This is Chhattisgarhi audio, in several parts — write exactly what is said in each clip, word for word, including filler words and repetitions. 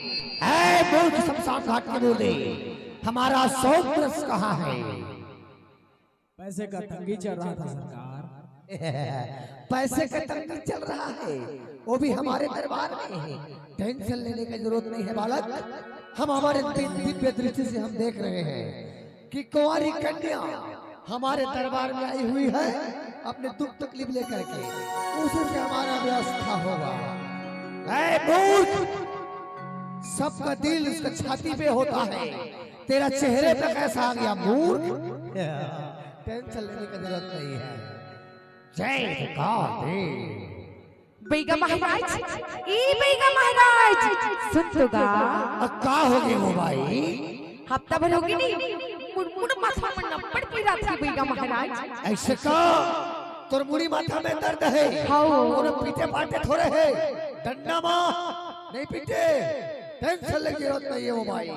ऐ मूर्ख शमशान घाट के मूर्दे, हमारा सोमरस कहाँ है? पैसे का तंगी चल रहा था सरकार। पैसे का तंगी चल रहा है, वो भी हमारे दरबार में है। टेंशन लेने की जरूरत नहीं है बालक, हम हमारे दि-, दिव्य दृष्टि से हम देख रहे हैं कि कुंवारी कन्या हमारे दरबार में आई हुई है अपने दुख तकलीफ लेकर के, उसी से हमारा व्यवस्था होगा। ऐ मूर्ख, सबका दिल उसका छाती पे होता है, तेरा चेहरे पे कैसा आ गया मूर्ख? टेंशन लेने की जरूरत नहीं है। जय काल देव। बइगा महाराज, ए बइगा महाराज, सुन तो गा। अब का हो गए हो भाई? हफ्ता भर हो गए नहीं, मुड़ माथा में नब्बड़ पीरा थी बइगा महाराज। ऐसे का? तोर मुड़ी माथा में दर्द है? हाँ। कोनो पीटे पाटे थोड़े है? डंडा मार, नहीं पीटे। टेंशन लेने की जरूरत नहीं है वो भाई।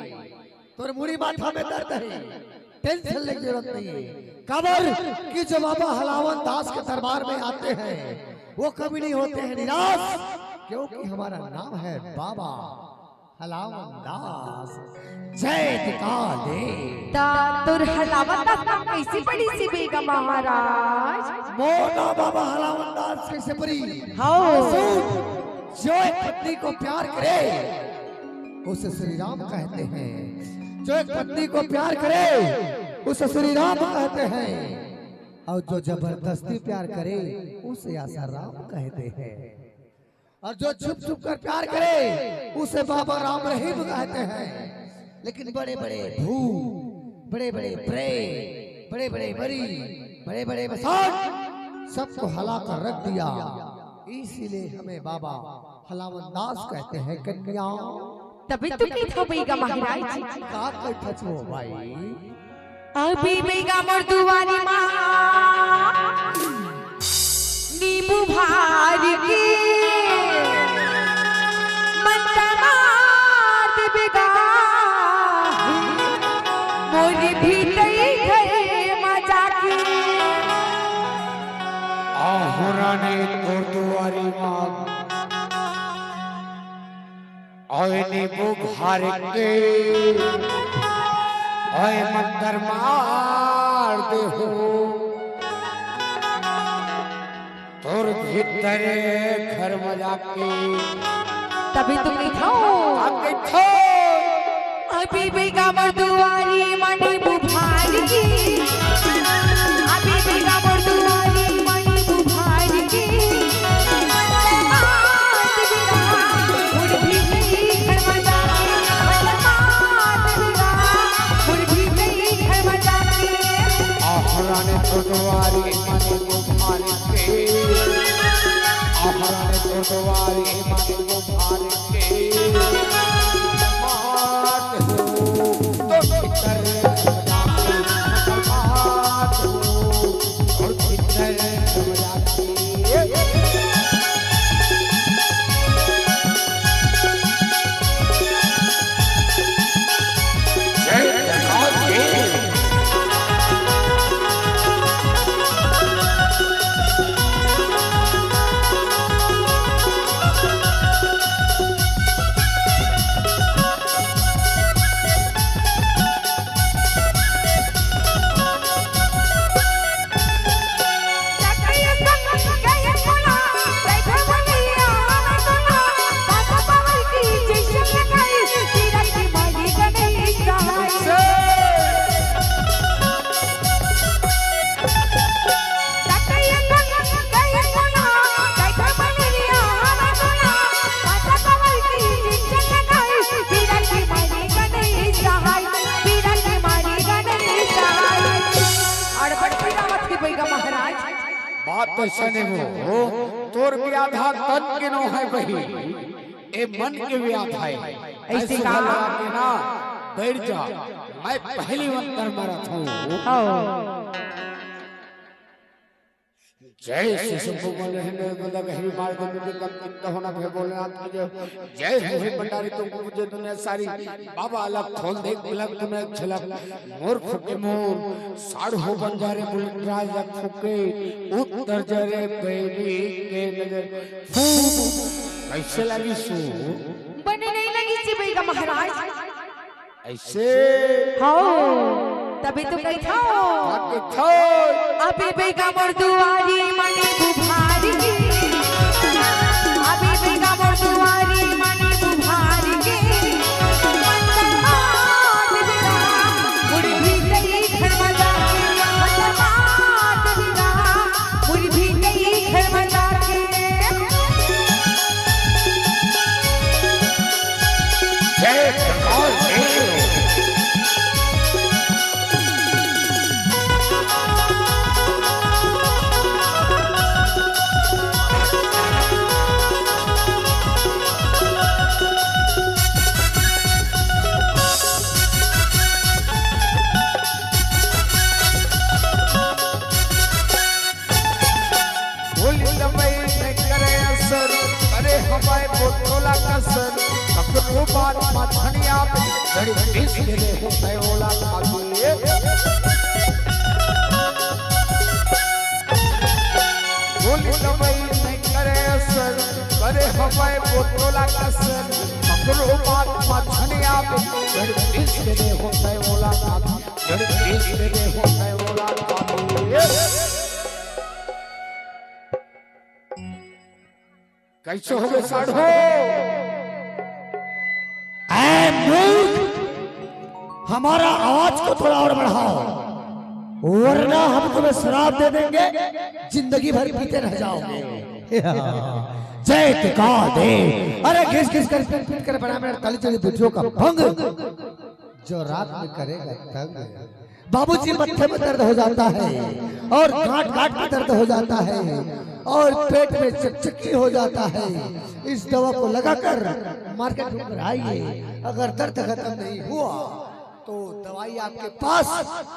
तोर मुड़ी माथा में दर्द है, टेंशन लेने की जरूरत नहीं है। काबर कि जो बाबा हलावन दास के दरबार में आते हैं, वो कभी नहीं होते हैं निराश, क्योंकि हमारा नाम है बाबा हलावन दास। जय काल देव। ता तोर हलावन दास नाम कैसे पड़ी सी बइगा महाराज? मोर नाम बाबा हलावन दास कैसे पड़ी? हाँ। सुन, जो एक पत्नी को प्यार करे, उसे श्री राम कहते हैं। जो एक पत्नी को प्यार करे, उसे श्री राम कहते हैं, और जो जबरदस्ती प्यार करे, उसे आसाराम कहते हैं, और जो छुप छुप कर प्यार करे, उसे बाबा राम रहीम कहते हैं। लेकिन बड़े बड़े भूत, बड़े बड़े प्रेत, बड़े बड़े मरी, बड़े बड़े मसान, सबको हला कर रख दिया। इसीलिए हमें बाबा हलावन दास कहते हैं कन्या। तभी तो कहत हो बइगा महाराज। का कहत हो भाई? अभी बइगा मोर दुआरी माँ नींबू भार के मंतर मार दे बइगा मोर भीतरी घर में जाके। आहो रानी तोर दुआरी माँ ओए नींबू भार के, ओए मंतर मार दे हो, तोर भीतरे घर में जाके। तभी तो कहत हो। अब कहत हो। अभी बइगा मोर दुआरी माँ नींबू भार के। अभी बइगा मोर दुआरी माँ नींबू भार के। आहो रानी तोर दुआरी माँ नींबू भार के। आहो रानी तोर दुआरी माँ नींबू भार के। मात हो तो भीतर मात हो और भीतर अड़बड़ की दावत के बइगा महाराज। बात तो सही हो, तोर व्याधा तन के नो है बही, ए मन के व्याधा है। ऐसे ऐसे का? भला के ना बैठ जा, मैं पहली मंतर मारत हूँ। हाँ। जय श्री शंभू बोले हैं, बोला कहीं मार दे मुझे कम चित्त होना है भोलेनाथ की जय। जय हो हे भंडारी तुमको मुझे दुनिया सारी, बाबा अलग खोल दे अलग तुम्हें झलक। मोर फुके मोर, साढ़ हो बन जा रे बुलेट राज लग फुके, उत्तर जा रे बेबी के नजर। फू, कैसे लगी सू? बने नहीं लगी सी का महाराज। ऐसे। हाँ, तभी तो कही था। अभी बेगा मोर दुआरी मनी बुभारी। अभी बेगा मोर दुआरी मनी बुभारी। मंगल हाथ बिना, मुड़ भी गई घर में जाके। मंगल हाथ बिना, मुड़ भी गई घर में जाके। जय प्रकाश देव। भूल दवाई नहीं करे असर, अरे हमारे बोतोला कसर, ककरो बात माथनिया पे, घड़ी घड़ी से ले हो तय ओला खाबे। भूल दवाई नहीं करे असर, अरे हमारे बोतोला कसर, ककरो बात माथनिया पे, घड़ी घड़ी से ले हो तय ओला खाबे। कैसे हो गए साढ़ो? ऐ मूर्ख, हमारा आवाज को थोड़ा और बढ़ाओ, वरना हम तुम्हें श्राप दे देंगे, जिंदगी भर पीते रह जाओगे। जय टिका दे। अरे घिस घिस कर पीट पीट कर बना मेरा तली चली बुढ़ियों का भंग। जो रात में करेगा तंग। बाबूजी, मत्थे में दर्द हो जाता है और गांठ गांठ में दर्द हो जाता है और पेट में चकचकी हो जाता है। इस दवा को लगाकर मार्केट में आइए, अगर दर्द खत्म नहीं हुआ तो दवाई आपके पास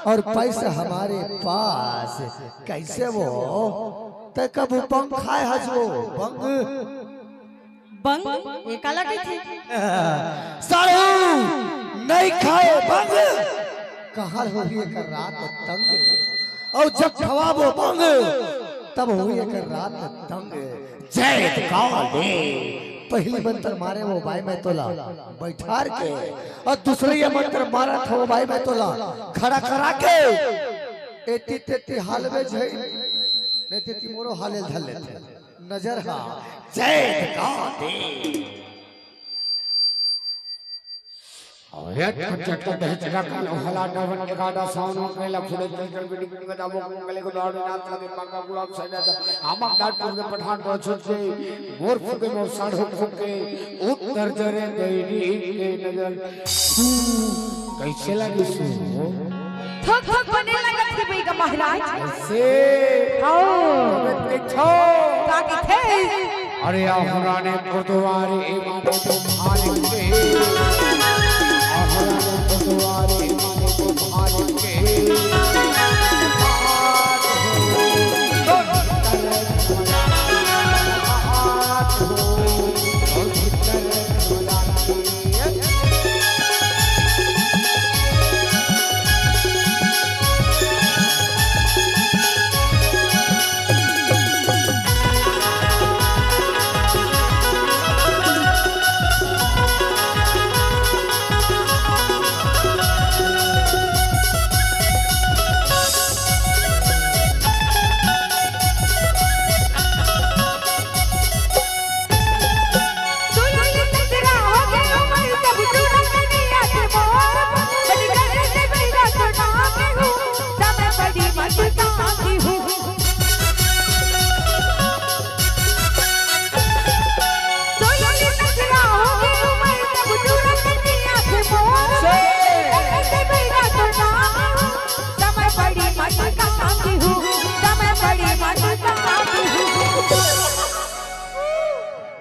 और पैसा हमारे पास। कैसे वो? ते कब बंग खाए हस वो? बंग? बंग? ये काला कहिथे? साढ़ू, नहीं खाए बंग। कहाँ होही एकर रात तंग। और जब खवाबो बंग, तब होही एकर रात तंग। जय काल दे। पहली मंत्र मारे वो बाई मैं तोला बैठार के, और दूसरे ये मंत्र मारा था वो बाई मैं तोला खड़ा करा के। एती तेती हाल में झई, नहीं तेती मोरो हाले धर लेथे। नजर हा जय का दे। और एक झटका दे चला का लोहला डबन के गाड़ा सावन के ला फुले चल चल बिडिंग के दाबो को गले को दाड़ नाथ लगे पाका गुलाब सजा दा। आमक डाट के पठान पर छुट के मोर फुके मोर साढ़ो फुके उत्तर जरे दैरी के नजर। कैसे लगी सु? थोक थोक बने लगत हे बइगा महाराज। से। हाँ। देखो। का कथे? अरे अहुराने गुरुद्वारे माने तो भारी के। अहुराने गुरुद्वारे माने तो भारी के।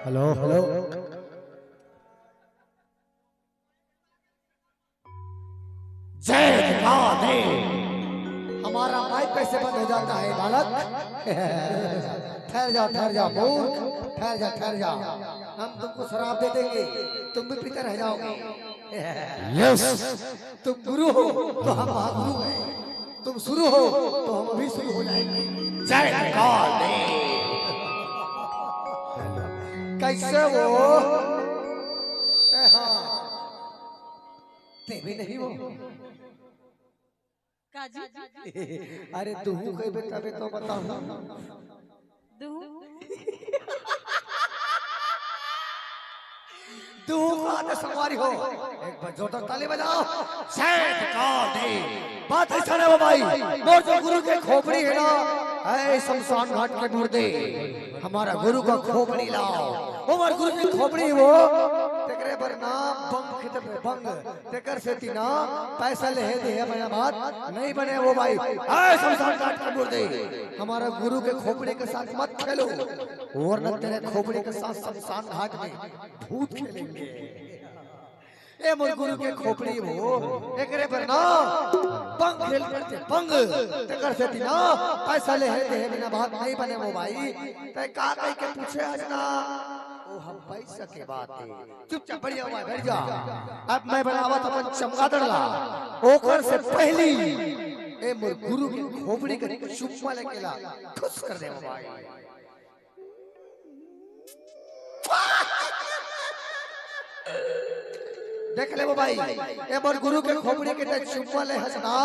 Hello, hello. जय राधे। हमारा माइक कैसे बंद हो जाता है बालक? ठहर जाओ, ठहर जाओ मूर्ख, ठहर जा, ठहर जा। हम तुमको शराब दे देंगे, तुम भी पीते रह जाओगे। यस। तुम गुरु हो तो हम महागुरु हैं, तुम शुरू हो तो हम अभी शुरू हो जाएंगे। जय काल देव। कैसे वो? ते हाँ। ते भी नहीं हो। काजी? अरे, दुहू कहिबे तबे तो बताहूँ। दुहू? दुहू कहा तो संगवारी हो, एक बार जोरदार ताली बजाओ। शायद का नहीं। बात ऐसा ना हो भाई, मोर जो गुरु के खोपड़ी है ना, ऐ शमशान घाट के मुर्दे, हमारा गुरु का खोपड़ी लाओ। हमार गुरु के खोपड़ी वो, तेकरे बर नाम बंग खेते बंग। तेकर सेती ना पैसा लेहे देहे बने बात नहीं बने वो भाई। ऐ शमशान घाट के मुर्दे, हमारा गुरु के खोपड़ी के साथ मत खेलो, वरना तेरे खोपड़ी के साथ शमशान घाट में भूत खेलेंगे। ए मोर गुरु के खोपड़ी वो, एकरे बर ना बंग खेल करते बंग। तेकर सेती ना पैसा लेहे देहे बिना बात नहीं बने वो भाई। तै का कहि के पूछे हस ना, वो हम पैसा के बात है। चुपचाप बढ़िया हुआ, बैठ जा। अब मैं बनावत अपन चमगादड़ ला, ओकर से पहली ए मोर गुरु के खोपड़ी के चुम्मा लेके ला, खुश कर दे भाई। देख ले वो भाई, ए मोर गुरु के खोपड़ी के ते चुम्मा ले हस ना,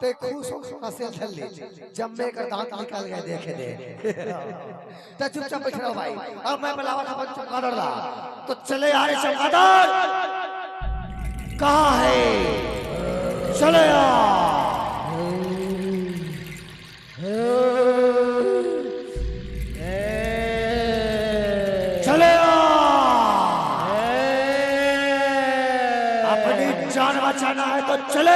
ते खुश हो, हंसे धर ले, जम्मे कर दांत निकल गए, देखे दे। तो चुपचाप बैठ रहो भाई। अब मैं बुलावा था अपन चमगादड़ ला। तो चले आ रे चमगादड़। कहाँ है? चले आ। चले आ। अपनी जान बचाना है तो चले आ।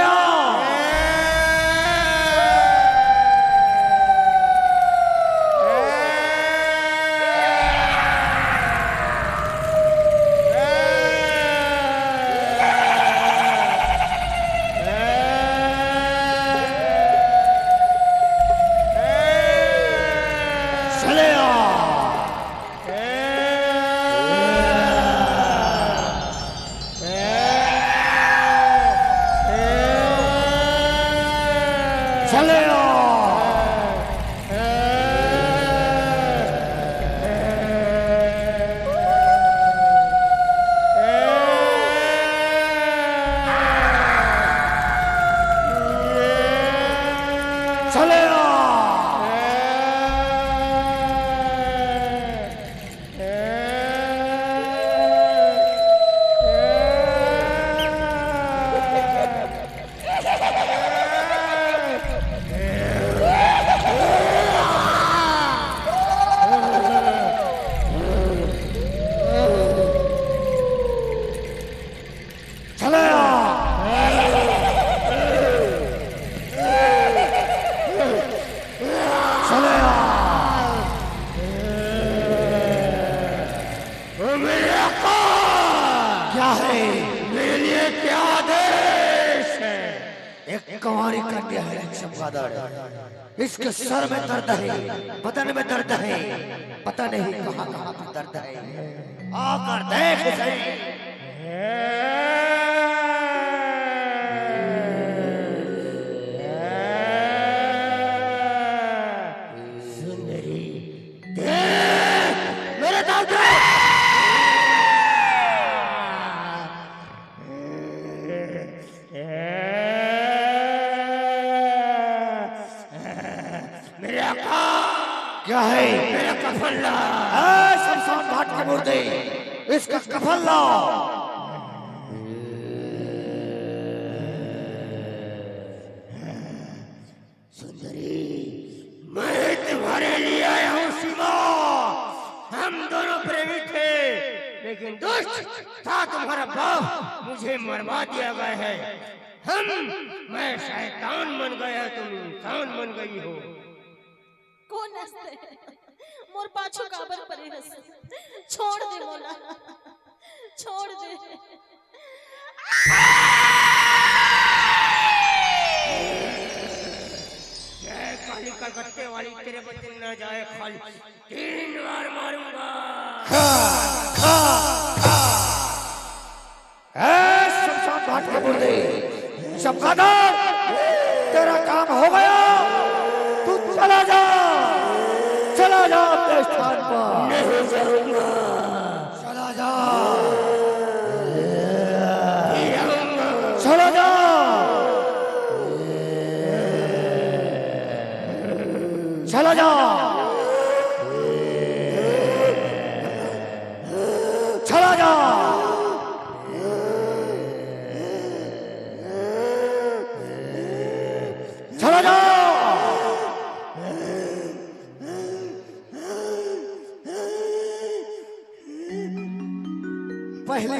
चले आ। चले आ। ओ मेरे आका! क्या है? मेरे लिए क्या आदेश है? एक कंवारी कन्या है, एक चमगादड़। इसके सर में दर्द है, बदन में दर्द है, पता नहीं कहाँ कहाँ पे दर्द है। आकर देख सही। सुंदरी, देख मेरे दर्द। मेरे आका! क्या है? मेरा कफन ला। ए, शमशान घाट के मुर्दे, इसका कफन लाओ। सुंदरी, मैं तुम्हारे लिए आया हूँ शिवा। हम दोनों प्रेमी थे, लेकिन दुष्ट था तुम्हारा बाप, मुझे मरवा दिया गया है। हम, मैं शैतान बन गया, तुम इंसान बन गई हो। कोन हस तैं? मोर पाछू काबर परे हस? छोड़ दे मोला, छोड़ दे। जय काली कलकत्ते वाली, तेरे बचन ना जाए खाली, तीन बार मारूंगा। खा, खा, खा। ए, शमशान घाट के मुर्दे, चमगादड़, तेरा काम हो गया, तू चला जा, चला जा अपने स्थान पर। नहीं जाऊंगा। चला जा। नहीं जाऊंगा।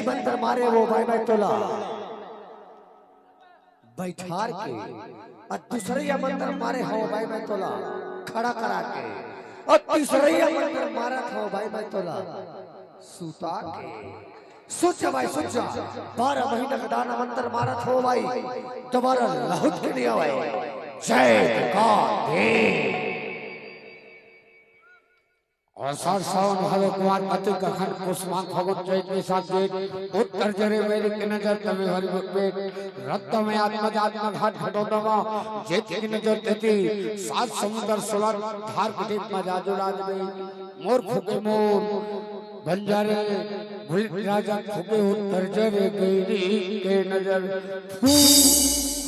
मंत्र मारे हवं भाई मैं तोला बैठार के, अउ दूसरइया मंत्र मारे हवं भाई मैं तोला खड़ा करा के, अउ तीसरइया मंत्र मारत हवं भाई मैं तोला सुता के। सोच जा भाई, सोच जा, बारह महीना के दाना मंत्र मारत हवं भाई, दोबारा लहुट के नइ आवय। जय दुर्गा देव। आषाढ़ सावन भादो कुआर कार्तिक अगहन पुस माघ फागुन चैत बैसाख जेठ, उत्तर जरे मेरे के नजर तबे हरि पेट, रत्त में आत्मा जात में घाट घटोदमा, जेठ के नजर तेती, सात समुद्र सोलह धार के दीप में जाजो राज गई। मोर फूके मोर बंजारे, बुलेट राजा फूके उत्तर जरे गई के नजर। फू,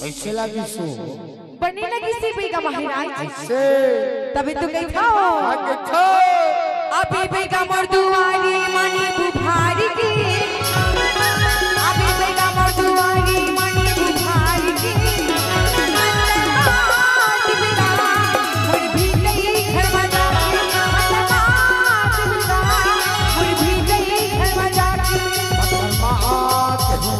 कैसे लागी सो? बने लगिस हे बइगा महाराज। कैसे? तभे तो कहिथंव। हाँ, कहिथंव। अभी बइगा मोर दुआरी मनी बुभारी की। अभी बइगा मोर दुआरी मनी बुभारी की। मंत्र मात बिना, मोर भीतरी घर में जाके। मंत्र मात बिना, मोर भीतरी घर में जाके। मंत्र मात हो।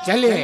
चलिए,